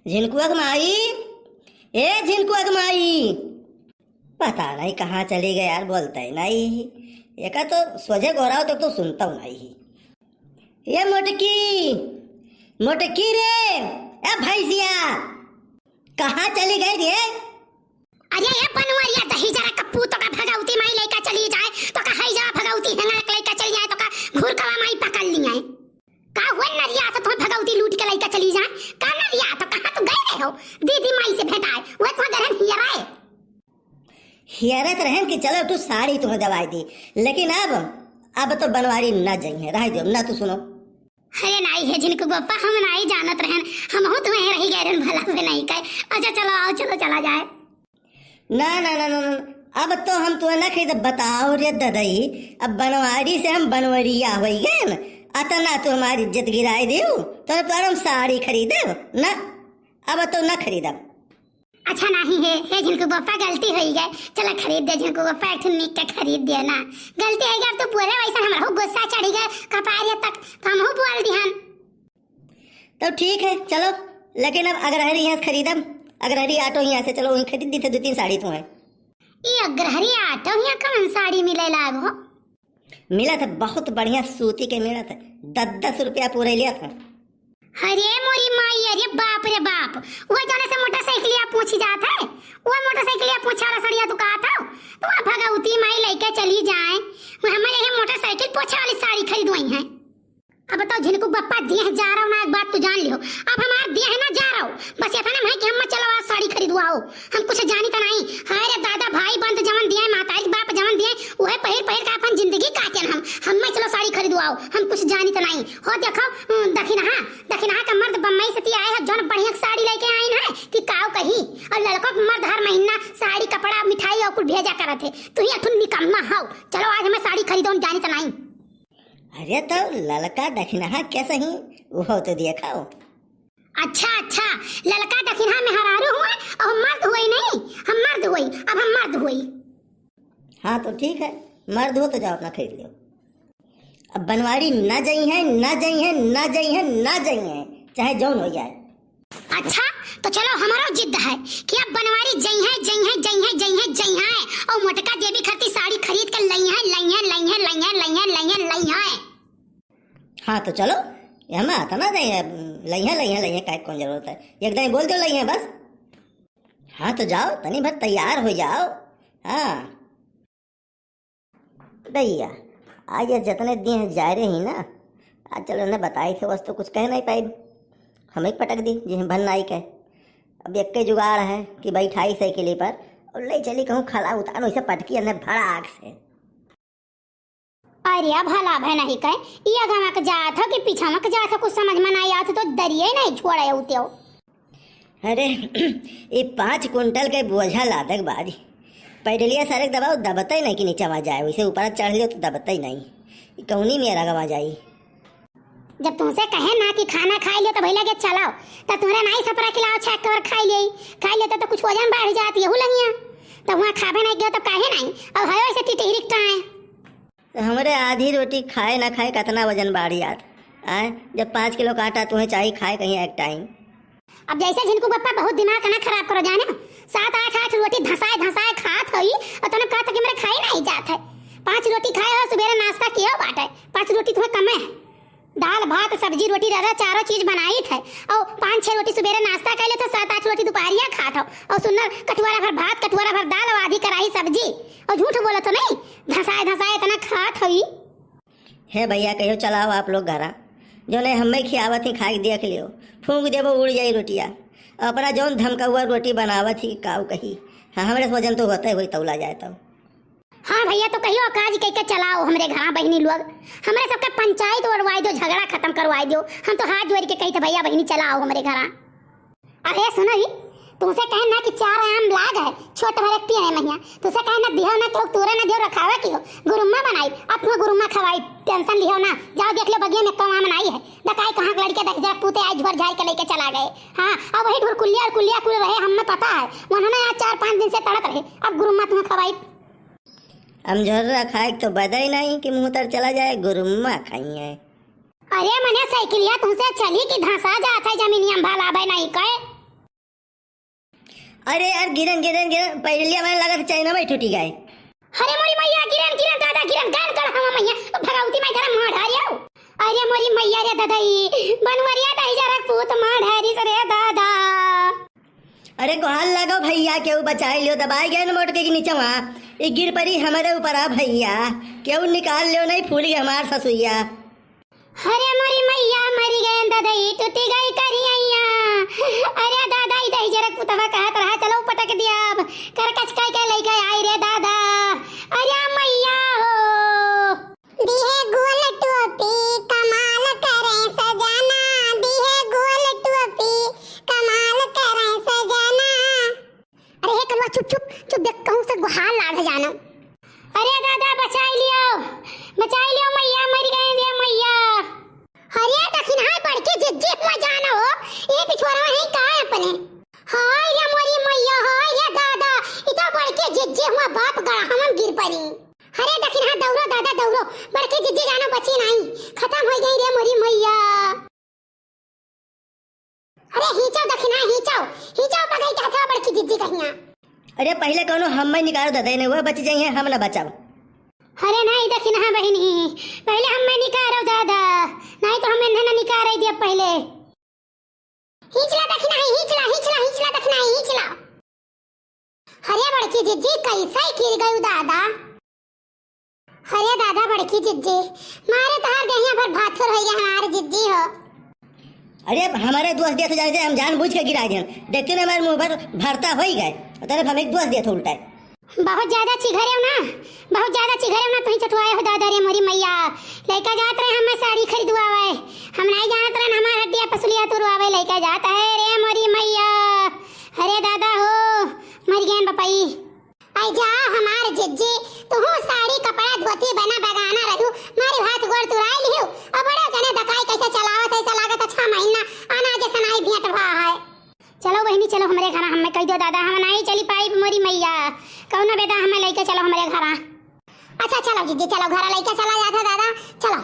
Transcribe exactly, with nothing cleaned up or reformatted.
झिनकुआ के माई, ए झिनकुआ के माई, पता नहीं कहाँ चली गई यार, बोलतै नहीं। एका तो सोझे गोहराओ तो, तो सुनतौ नहीं। ए मोटकी, मोटकी रे, ए भैंसिया, कहाँ चली गई रे? अरे ए बनवरिया दही जरा कप्पू, तोका भगौती माई लइका चली जाए, तोका हई जरा भगौती हेंगा एक लइका चली जाए, तोका घूर कवा माई पकड़ लियाए। का हुआ नरिया तो तुम्हें भगौती लूट के लइका चली जाए? का नरिया तो कहाँ तू गए रहे हो? दीदी माई से भेंटाए, वह तुम्हें गरहन हियराए। हियरत रहन कि चलो तू साड़ी तुम्हें दवाई दी, लेकिन अब, अब तो बनवारी न जइहैं, रह दियो, न तू सुनो। अरे नाई हे झिनकू बप्पा, हम नाई जानत रहन, हमहू तुम्हें रही गए रहन, भला हुए नहीं कहे। अच्छा चलो आओ, चलो चला जाए। ना, ना, ना, ना, ना, अब तो हम तुम्हें ना खरीदब, बताओ रे ददई, अब बनवारी से हम बनवरिया होई गए न, अतना तू हमारी इज्जत गिराए दियो, तो अब हम साड़ी खरीदब ना, अब तो ना खरीदब। अच्छा नाही हे, हे झिनकू बप्पा गलती होई गए, चला खरीद दे झिनकू बप्पा, एक ठो निक के खरीद दे ना, गलती होई गए, अब तो बोले वैसा हमरा गुस्सा चढ़ी गए, कपारे तक, तो हमहू बोल दिहन। तो ठीक है, चलो, लेकिन अब अग्रहरी यहाँ से खरीदब, अग्रहरी ऑटो यहाँ से, चलो, वहीं खरीद दी थे दो तीन साड़ी तुम्हें। ई अग्रहरी ऑटो यहाँ कौन साड़ी मिले लागो? मिलत है, बहुत बढ़िया सूती के मिलत है, दस दस रुपया पूरे लिया था। अरे मोरी माई, अरे बाप रे बाप, वो जाने से मोटरसाइकिलिया पूछी जात है, वो मोटरसाइकिलिया पूछा वाला सड़िया तू कहत हो, तो वह भगवती माई लेके चली जाए, वो हमें यही मोटरसाइकिल पोछे वाली साड़ी खरीदवाई है। अब तो झिनकू बप्पा दिए जा रहो ना, एक बात तू जान लियो, अब हमार दिए है ना जा रहो, बस इतना नहीं कि हम चलो आज साड़ी खरीदवाओ, हम कुछ जानी तो नहीं। हाय रे दादा, भाई बंद जवन दिए, मातारी बाप जवन दिए, वह पहिर पहिर के अपन जिंदगी काटेन हम। हम चलो साड़ी खरीदवाओ, हम कुछ जानी तो नहीं। हो देखो, उम, दखिनहा, दखिनहा का मर्द बम्बई से ती आए है, जौन बढ़िया साड़ी लेके आइन है कि काव कही। और लड़कों के मर्द हर महीना साड़ी, कपड़ा, मिठाई और कुल भेजा करत है। तू ही अठुन निकम्मा हो। चलो आज हमें साड़ी खरीदो, जानी तो नहीं। अरे तो ललका दखिनहा कैसे ही, वो तो दिया खाओ। अच्छा, अच्छा, ललका दखिनहा मेहरारू हुए और मर्द हुए नहीं, हम मर्द हुए, अब हम मर्द हुए। हाँ तो ठीक है, मर्द हो तो जाओ अपना खरीद लो। अब बनवारी ना जइहैं, ना जइहैं, ना जइहैं, ना जइहैं, चाहे जौन हो जाए। अच्छा, तो चलो हमारो जिद है कि अब बनवारी जइहैं, जइहैं, जइहैं, जइहैं, जइहैं, और मोटका देवी खातिर साड़ी खरीद के लइहैं, लइहैं, लइहैं, लइहैं, लइहैं, लइहैं। हाँ तो चलो, ये हम आता ना नहीं है, लइहैं, लइहैं, लइहैं, काहे कौन जरूरत है, एकदम बोल दो लइहैं बस। हाँ तो जाओ, तनी भर तैयार हो जाओ। हाँ। दैया, आज ये जितने दिन जा रही ना, आज चलो उन्हें बताई थे, बस तो कुछ कह नहीं पाई, हम एक पटक दी जी भन नाई के। अब एक के जुगाड़ है कि बैठाई साइकिल पर और ले चली कहूँ खला उतार, वैसे पटकी अन्हें भड़ाक से। अरे भला भय नहीं कहे, ये अगवा के जात हो कि पीछावा के जात हो, कुछ समझ में नहीं आवत, तो दरिये नहीं छोड़े उते हो। अरे, ये पाँच कुंटल के बोझा लादक बारी। पैडलिया सारे के दबाओ, दबते नहीं कि नीचे वहाँ जाए, वैसे ऊपर चढ़ लियो तो दबते नहीं। ये कौनी मेरा गवा जाई। जब तुमसे कहे ना कि खाना खाई लियो तो भैया के चलाओ, तो तुम्हारे नाई सपरा खिलाओ, छह कवर खाई ले, खाई लेते तो कुछ वजन बढ़ जात, यहू लंगिया। तो वहाँ खाबे नहीं गयो तो काहे नहीं, और है वैसे टिटहिरी टाए। तो हमरे आधी रोटी खाए ना खाए कतना वजन बाढ़ जात। आए, जब पाँच किलो का आटा तुम्हें चाही खाए कहीं एक टाइम। अब जैसे झिनकू बप्पा बहुत दिमाग ना खराब करो जाने, सात आठ आठ रोटी धसाए धसाए खात होई और तने कहत कि मेरे खाई नहीं जात है। पाँच रोटी खाए हो, सुबेरे नाश्ता कियो बाटे, पाँच रोटी तुम्हें कमे है। दाल भात सब्जी रोटी रह चारों चीज बनाई थे और पाँच छह रोटी सुबेरे नाश्ता कर ले तो सात आठ रोटी दोपहरिया खात हो और सुनर कटुआरा भर भात, कटुआरा भर दाल और आधी कढ़ाई सब्जी और झूठ बोलो तो नहीं, धसाए धसाए इतना खात होई। हे भैया, कहियो चलाओ आप लोग घरा, जौने हमें खियावत ही खाए के देख लियो, फूंक देबो उड़ जाई रोटिया। अपना जौन धमकउआ रोटी बनावत ही काऊ कही, हाँ, हमरे से वजन तो होते हुई तौला जाए तो। हाँ भैया, तो कहियो काज कह के चलाओ हमरे घरा बहिनी लोग, हमरे सबके पंचायत ओरवाई दो, झगड़ा खत्म करवाई दो। हम तो हाथ जोड़ के कही थे भैया बहिनी चलाओ हमरे घरा। अरे सुनो ही, तुमसे कहे ना कि चार आम लाग है, छोट भर एक पियने महिया। तुमसे कहे ना दिहो ना केहू तूरे ना दिहो रखावे की हो। गुरुम्मा बनाई, अपनो गुरुम्मा खवाई, टेंशन लिहो ना। जाओ देख लो बगिया में कौन आम बनाई है। दकाई कहाँ के लड़के देख जरा पूते आए झोर झाड़ के लेके चला गए। हाँ, अब वही ढुरकुलिया और कुलिया कुल रहे, हमें पता है। उन्होंने आज चार पाँच दिन से तड़प रहे, अब गुरुम्मा तुम्हें खवाई। हम झोर रखाए तो बदे ही नहीं कि मुँह तर चला जाए, गुरुम्मा खाई है। अरे मने साइकिलिया तुमसे चली कि धंसा जात है जमीनिया में भला बे नहीं कहे। अरे यार, गिरन, गिरन, गिरन, पहले हमारे लागत चैनवा ही टूटी गए। अरे मोरी मैया, गिरन, गिरन, दादा, गिरन, गान कर हवा मैया, भगवती माई धरम मार ढारियो। अरे मोरी मैया रे ददई, बनवरिया दहिजरक पूत मार ढारिस रे दादा। अरे गोहार लागो भैया, केहू बचाई लियो, दबाई गए न मोटके के नीचे वहाँ। ई गिर परी हमरे ऊपर आ भैया, केहू निकाल लियो नहीं फूल गए हमार ससुइया। अरे मोरी मैया, मरी गए ददई, टूटी गई करियैया। अरे दादा, ई दहिजरक पुतवा कहत रहा, चलो पटक दिया अब। कर कचकाई के लइके आई रे दादा। अरे मैया हो। दिहे गोल टोपी कमाल करे सजना, दिहे गोल टोपी कमाल करे सजना। अरे हे कलुआ, चुप, चुप, चुप, देख कहूँ से गोहार लाग जानो। अरे दादा, बचाई लियो, बचाई लियो मैया, मर गए रे मैया। अरे दखिनहा बड़की जिज्जी हुआ जानो हो, ये पिछुआरा है का अपने? हाय रे मोरी मैया, हाय रे दादा, ई तो बड़की जिज्जी हुआ बाप गड़ा हमन गिर परी। अरे दखिनहा दौड़ो दादा दौड़ो, बड़की जिज्जी जानो बची नहीं, खतम हो गई रे मोरी मैया। अरे हिंचो दखिनहा, हिंचो, हिंचो पगई के हथवा बड़की जिज्जी कहिया। अरे पहले कौनो हम्मे निकारो दादा, नहीं वह बच जाइए, हम ना बचाओ। अरे नहीं दखिनहा बहिनी, पहले हम्मे निकारो दादा, नहीं तो हम इन्हें ना निकारे दिया पहले। हिंचला दखिनहा, हिंचला, हिंचला, हिंचला दखिनहा, हिंचला। अरे बड़की जिज्जी, कैसे गिर गयू दादा? अरे दादा बड़की जिज्जी, मारे तहार देहिया भर भाथुर हो गया हमारे जिज्जी हो। अरे अब हमारे दोस्त दिया तो जाने से हम जानबूझ के गिरा दिया, देखते ना हमारे मुंह पर भरता हो ही गए, तने हम एक दोस्त दिया था उल्टा है। बहुत ज्यादा चिघरेव ना, बहुत ज्यादा चिघरेव ना, तुही चटुआए हो दादा रे मोरी मैया। लइका जात रहे हमें साड़ी खरीदवावे, हम नहीं जानत रहन हमार हड्डिया पसुलिया तुरवावे लइका जात है रे मोरी मैया। अरे दादा हो, मर गए बपई। आई जा हमार जिज्जी, तुहू साड़ी कपड़ा धोती बना बगाना रहू, मारी हाथ गोड़ तुराई लिहू। अब बड़े जने दकाई कैसे चलावत है, ऐसा लागत है छह महीना अनाज सनाई भेंट भा है। चलो बहिनी, चलो हमरे घरा, हमें कह दो दादा, हम नहीं चली पाई मोरी मैया, कौनो बेदा हमें लेके चलो हमरे घरा। अच्छा चलो जिज्जी, चलो घरा लेके चला जाता दादा, चलो।